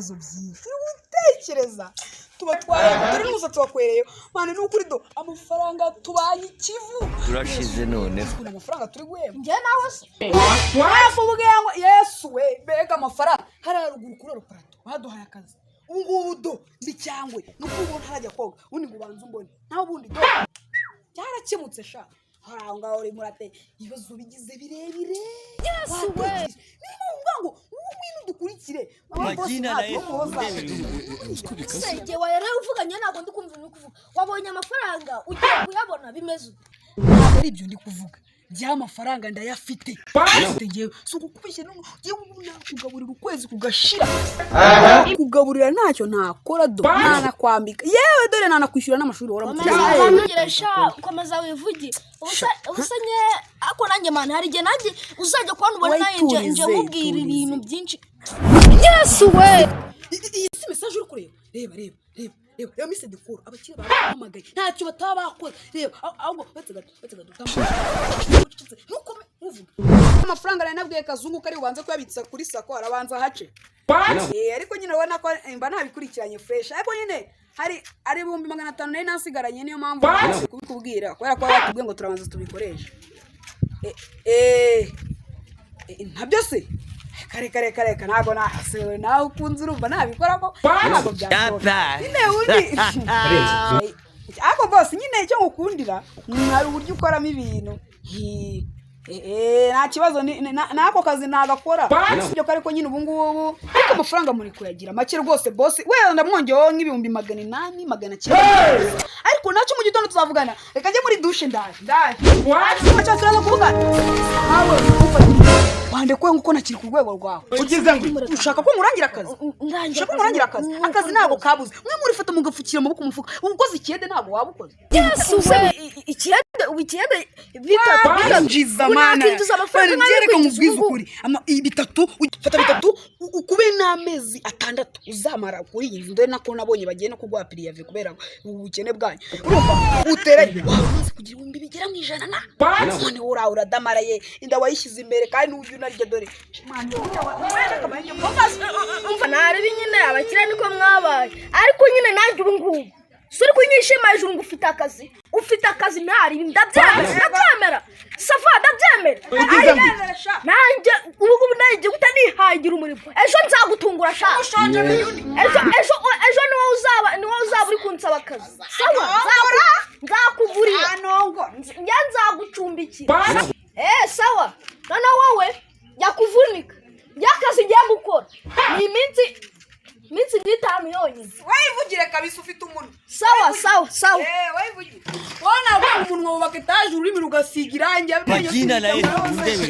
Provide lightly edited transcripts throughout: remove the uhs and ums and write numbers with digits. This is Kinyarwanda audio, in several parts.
Ibibazo byinshi uri gutekereza, tuba twaye, dore n'umusatsi wakwereyeho. Man, ni ukuri, do amafaranga tubanye ikivu. Turashize noneho. Ukuntu amafaranga turi guhemba. Njye nawe se? Nakubwiye ngo Yesu we, mbega amafaranga! Hariya haruguru kuri Oro Plateau baduhaye akazi. Ubu ngubu do ndi cyangwe, ni uko ubu ntarajya koga, ubundi ngo ubanze umbone. Naho ubundi do byarakemutse sha. Hari aho ngaho urimo urate ibibazo bigize birebire. Yesu we! Watekereje. Ni ngombwa ngo wowe ngwino udukurikire. Mama boss. Majina na ntabwo muhoza. Se igihe wayaraye uvuganye, ntabwo ndi kumva ibintu uri kuvuga. Wabonye amafaranga, ugiye kuyabona, bimeze ute? Ntabwo ari ibyo ndi kuvuga. By'amafaranga ndayafite. Ndayafite ngewe, si ukukubeshya. Ngewe ubu nakugaburira ukwezi kugashira, kugaburira ntacyo ntakora do, nanakwambika, yewe dore nanakwishyura n'amashuri waramutse. Komeza sha, komeza wivugire. Ubusa nye ako nanjye, man, hari igihe nanjye uzajya kubona ubona nanjye nje Wayiturize, nkubwira iturize. ibintu byinshi. Yesu we! Iyi si message uri kureba? Reba, reba, reba, reba, reba missed call. Abakire bahamagaye, ntacyo bataba bakoze. Reba ahubwo uretse gato, uretse gato, ucecetse, ntukome ntuvuge. Amafaranga nari nabwiye Kazungu ko ari bubanze kuyabitsa kuri SACCO, arabanza hace. Ariko nyine ubona ko mba nabikurikiranye fresh, ariko nyine hari 500,000 nari nasigaranye, niyo mpamvu nari kubikubwira, kubera ko batubwiye ngo turabanza tubikoreshe. Ntabyo se, kare kare kare kare, ntabwo nasewe nawe ukunze, urumva nabikora ko ntabwo byashoboka nyine undi. Ariko bose nyine icyo ngukundira, hari uburyo ukoramo ibintu. Hi, nta kibazo, n'ako kazi nagakora sibyo ko, ariko nyine ubu ngubu, ariko amafaranga muri kuyagira make rwose. Boss wenda ndamwongeyeho nk'ibihumbi 800, 900, ariko nacyo mu gitondo tuzavugana. Reka njye muri douche, ndaje, ndaje. Ntacyo, turaza kuvugana nawe. Wandekuye nguko ntakiri ku rwego rwawe. Ugize ngo Ushaka ko nkurangira akazi? Ndangira. Ushaka ko nkurangira akazi? Akazi ntabwo kabuze. Mwe murifata mugapfukira amaboko mu mufuka. Uba ukoze ikiyede, ntabwo waba ukoze. Yesu we! Ikiyede, ubu ikiyede bitatu bitatu. Winjiza Ubu mana. nakwinjiza amafaranga Bari nk'ayo byereka kwinjiza nkubwize ubu ngubu. ukuri. Bitatu, fata bitatu, ukube n'amezi 6 uzamara kuri iyi nzu. Dore nako nabonye bagiye no kuguha préavis kubera ubukene bwanyu. Urumva uteranye, waba umaze kugira ibihumbi bigera mu ijana na none urawe uradamaraye, inda wayishyize imbere kandi n'ujya unarya dore. Umva, narebe nyine, abakire niko mwabaye, ariko nyine nanjye ubu ngubu si uri kunyishima hejuru ngo ufite akazi, ufite akazi. Ntari ndabyemera, ndabyemera, ça va, ndabyemera. Ugize ngo Nanjye ubu ngubu nanjye guhita nihangira umurimo. Ejo nzagutungura sha. Ejo, ejo, ejo ni wowe uzaba uri kunsaba akazi. Sawa, nzakugurira, njye nzagucumbikira. Sawa, noneho wowe jya kuvunika. Njye akazi ngiye gukora ni iminsi nk'itanu yonyine. Wayivugire kabisa, ufite umunwa. Sawa, sawa, sawa. Wayivugire wowe. Ntabwo umunwa wubaka etaje, ururimi rugasiga irangi, amenyo. Kwa jina la Yesu, ndebe.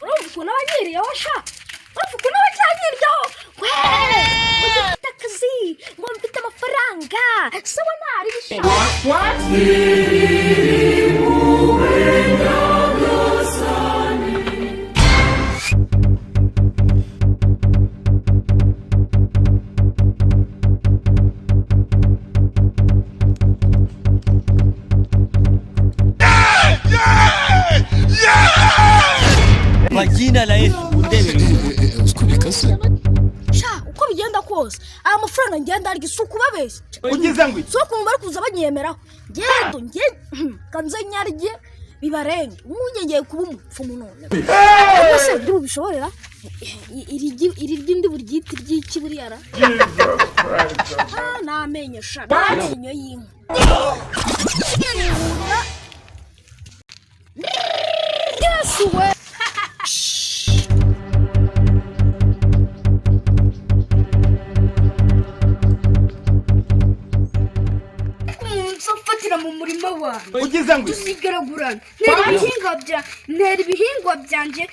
Urumva ukuntu aba anyiriyeho sha? Urumva ukuntu aba anyiriyeho we, ngo mfite akazi, ngo mfite amafaranga? Sawa, ntari bisha. Kwa jina la Yesu, ndebe. Sha, uko bigenda kose aya mafaranga ngenda arya si ukubabeshya. Ugize ngo Si ukuntu bari kuza banyemeraho ngendo nge kanze nyarye bibarenge. Ubu ngiye kuba umupfumu none. Ariko se ndi bubishoborera? Iri ry'indi buryite ry'iki buriya ra? Ah, ni amenyo sha, ni amenyo y'inka. Yesu we! Umuntu ufatira mu murima wawe. Ugize ngo Tuzigaragurana. Ntera ibihingwa byanjye,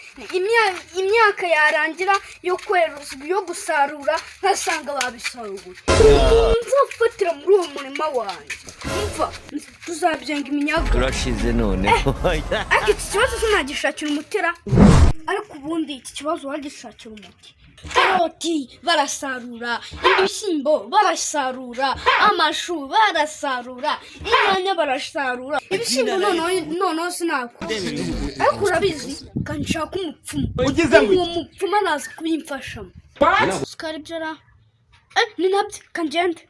imyaka yarangira yo kwera, yo gusarura, nkasanga babisaruye. Nzafatira muri uwo murima wanjye, umva, tuzabyenga iminyaga. Turashize noneho. Ariko iki kibazo sinagishakira umutera. Ariko ubundi iki kibazo wagishakira umuti? Karoti barasarura, ibishyimbo barasarura, amashu barasarura, inyanya barasarura, ibishyimbo noneho noneho sinakora. Ariko urabizi, kanshaka umupfumu. Ugize ngo Uwo mupfumu araza kubimfashamo. Sukari ibyo ra. Ni nabyo kangende.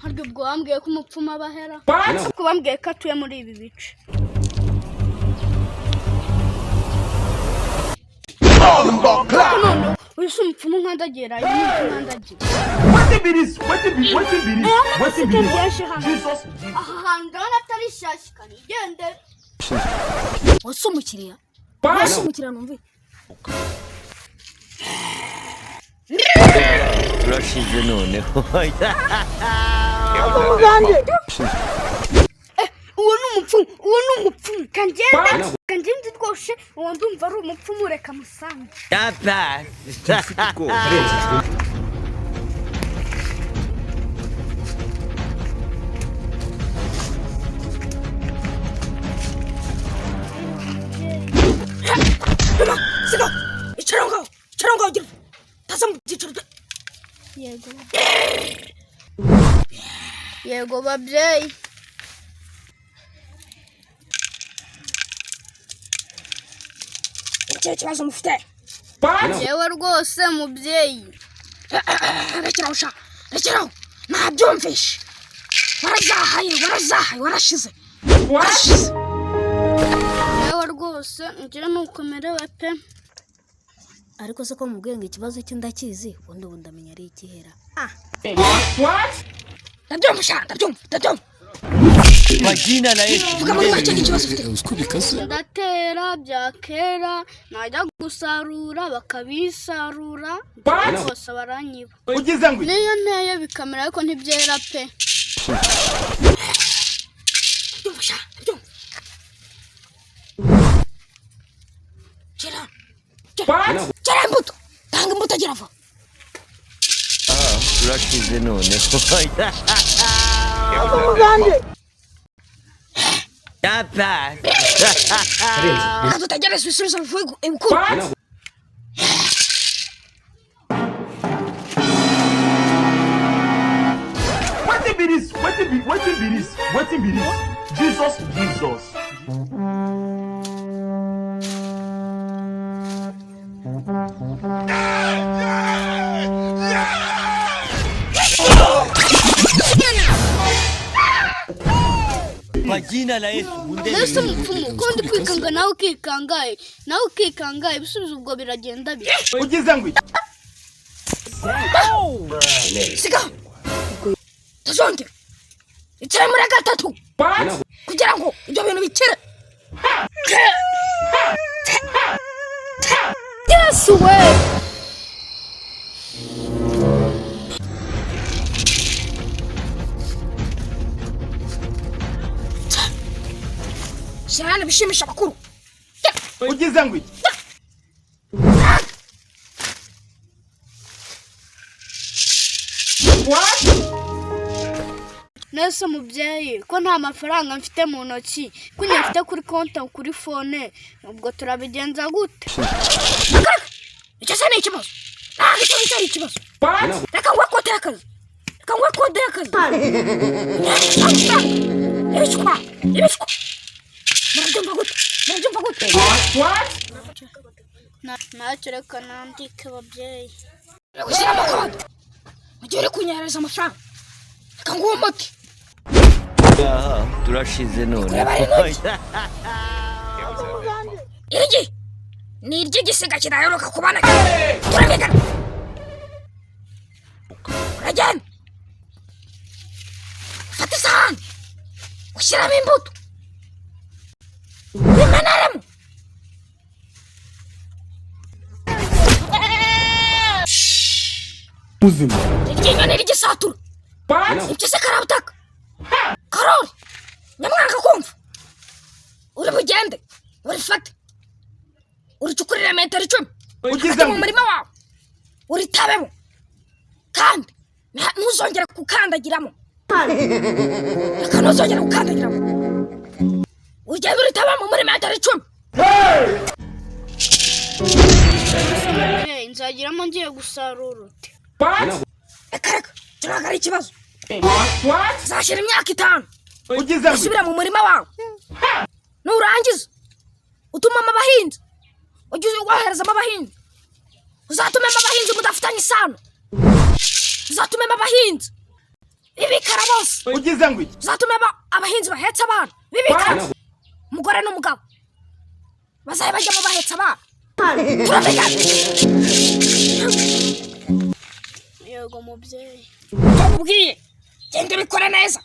Harya ubwo wambwiye ko umupfumu abahera? Kuko bambwiye ko atuye muri ibi bice. None uyu si umupfumu nkandagira, uyu ni umupfumu nkandagira. Wetin be this? Wetin be wetin be this? Wetin be this? Byinshi hano. Jesus. Aha hantu ndabona atari shyashya, kanigende. Wese umukiriya, wese umukiriya numve. Turashize noneho. Uwo ni umupfumu, uwo ni umupfumu. Kangende, kangende rwose, uwo ndumva ari umupfumu, reka musange. Siga icara aho ngaho, icara aho ngaho, gira taza mu byicaro bya. Yego. Yego babyeyi. Ikihe kibazo mufite? Yewe rwose mubyeyi. Rekeraho sha, rekeraho, nabyumvishe. Warazahaye, warazahaye, warashize, warashize. Yewe rwose ngira nuko merewe pe. Ariko se ko mubwiye ngo ikibazo cye ndakizi, ubundi ubu ndamenya ari ikihera. Ndabyumva sha, ndabyumva, ndabyumva. Kwa jina la Yesu. Vuga muri make ikibazo ufite. Ndatera byakera najya gusarura bakabisarura bose baranyiba. Ugize ngo Niyo nteye bikamera ariko ntibyera pe. Ndabyumva sha, ndabyumva. Gira, gira imbuto, tanga imbuto, gira vuba. Turashize noneho. Reka dutegereze ibisubizo bivuye ibukuru. Wetin be this? Wetin be wetin be this? Wetin be this? Jesus, Jesus. Kwa jina la Yesu. Mbese umupfumu ko ndi kwikanga nawe ukikanga, nawe ukikanga, ibisubizo ubwo biragenda bite? Ugize ngo Siga tuzongera icara muri gatatu kugira ngo ibyo bintu bikire. Yesu we. Shyira hano ibishimisha abakuru. Ugize ngo Nese mubyeyi ko nta mafaranga mfite mu ntoki, ko nyafite kuri konti kuri fone, ubwo turabigenza gute? Icyo se ni ikibazo? Ntabwo icyo ngicyo ari ikibazo. Reka nguhe kode y'akazi, reka nguhe kode y'akazi. Ibishwa, ibishwa, murabyumva gute? Murabyumva gute? Ntacyo reka nandike babyeyi. Uri gushyiramo kode mu gihe uri kunyoherereza amafaranga. Reka nguhe umuti. Turashize noneho. Irigi ni iry'igisiga kidaheruka kubana. Turabigana, uragenda ufata isahani ushyiramo imbuto wimeneremo. Muzima. Iryinyo ni iry'isatura, impyisi karabutaka karori nyamwanga kumva. Uri bugende urifate uricukurire metero 10 Ugize hagati mu ngo murima wawe, uritabemo kandi ntuzongere gukandagiramo. Reka ntuzongere gukandagiramo. Ugenda uritaba muri metero 10. Mubyeyi, nzagiramo ngiye gusarura ute? Reka reka, ntabwo ari ikibazo. Nzashyira imyaka 5. Ugize ngo Usubira mu murima wawe. Nurangiza utumamo abahinzi, ujye woherezamo abahinzi, uzatumemo abahinzi mudafitanye isano, uzatumemo abahinzi b'ibikara bose, ugize ngo iki? uzatumemo abahinzi bahetse abana b'ibikara, umugore n'umugabo bazajya bajyamo bahetse abana. Turumvikana? Yego mubyeyi. Ndamubwiye, genda ubikore neza,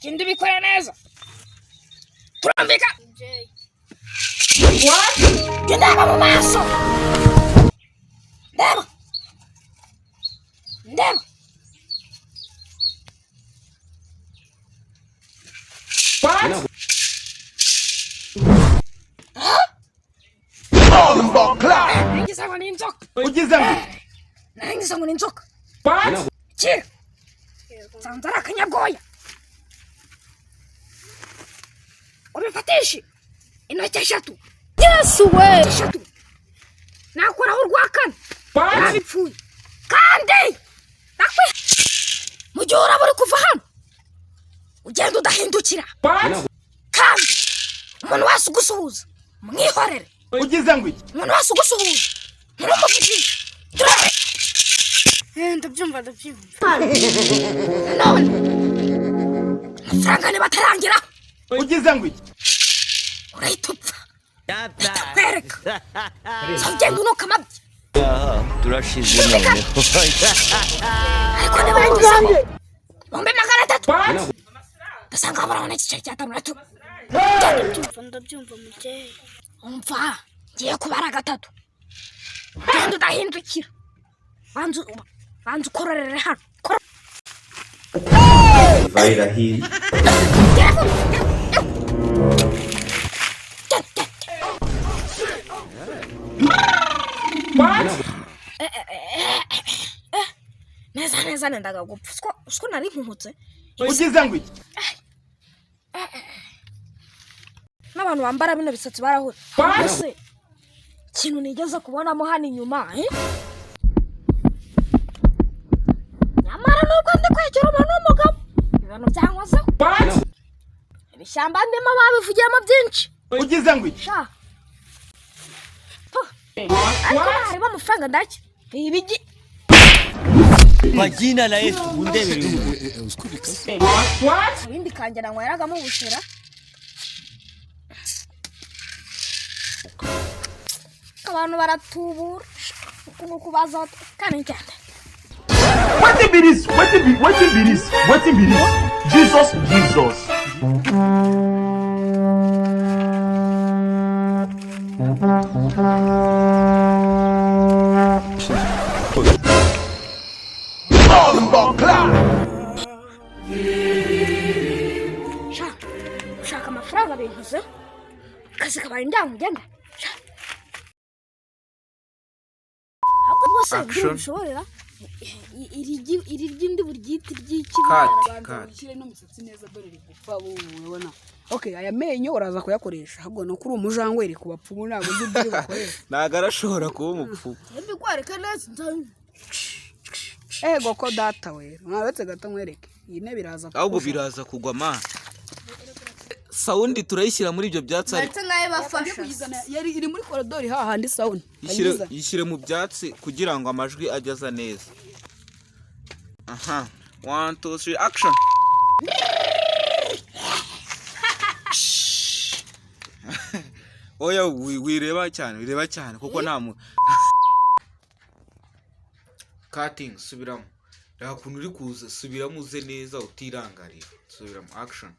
genda ubikore neza. Turumvikana? Mubyeyi. Jya ndeba mu maso, ndeba, ndeba. Nangiza ngo ni inzoka. Ugize ngo iki? Nangiza ngo ni inzoka. Kira nsanze ari akanyabwoya. Ubifatishe intoki 3. Yesu we! 3 nakoraho urwa kane nabipfuye. Kandi nakwe mu gihe uraba uri kuva hano ugenda udahindukira, kandi umuntu wese ugusuhuza mwihorere. Ugize ngo iki? Umuntu wese ugusuhuza ntumuvugishe. Turabe. Ndabyumva, ndabyumva. None amafaranga niba atarangira, Ugize ngo iki? urahita upfa. Ndakwereka ugenda unuka amabyi. Aha, turashize noneho. Ariko nibangizaho 300,000 ndasanga haburaho n'igiceri cya 5. Ndabyumva, ndabyumva mubyeyi. Umva, ngiye kubara 3, genda udahindukira. Banza banza ukororere hano. Gera vuba, gera, gera. Gera, gera, gera. Neza neza nendaga gupfa. Siko nari nkuhutse. Ugize ngo iki? N'abantu bambara bino bisatsi barahura. Ese ikintu nigeze kubonamo hano inyuma, eh? Nyamara nubwo ndi kwegera umuntu w'umugabo, ibintu byankozeho. Ibishyamba ndimo babivugiyemo byinshi. Ugize ngo iki? Sha. Puh. Ariko harimo amafaranga ndaki ibigi. Kwa jina la Yesu undebere uyu mugore. Ibindi kanjye nanyweragamo ubushera. Abantu baratubura uku baza kandi njyana. Wetin be this? Wetin be wetin be this? Wetin be this? Jesus, Jesus. Sha, ushaka amafaranga binkozeho, akazi kabaye ndamugenda. Sha, ahubwo rwose Action. ntibishoborera iri ry'indi buryite ry'iki. Cut, Banza cut. ushyire n'umusatsi neza, dore rigupfa ubu urabona. Okay, aya menyo uraza kuyakoresha. Ahubwo ni uko uri umujangwe iri ku bapfumu, ntabwo uzi ibyo bakoresha. Ntabwo arashobora kuba umupfumu. Mbikwereke neza. Ego ko data we, mwaretse gato nkwereke. Iyi ntebe iraza Ahubwo kugusha. biraza kugwa ma. Sound turayishyira muri ibyo byatsi ariko. Ndetse nayo bafasha. Kuyizana yari iri muri koridori hahandi sound. Yishyire Ayizana. yishyire mu byatsi kugira ngo amajwi ajye aza neza. Aha. 1 2 3 action. Oya wireba cyane, wireba cyane kuko nta mu Cutting, subiramo. Reba ukuntu uri kuza, subiramo uze neza utirangarira. Subiramo action.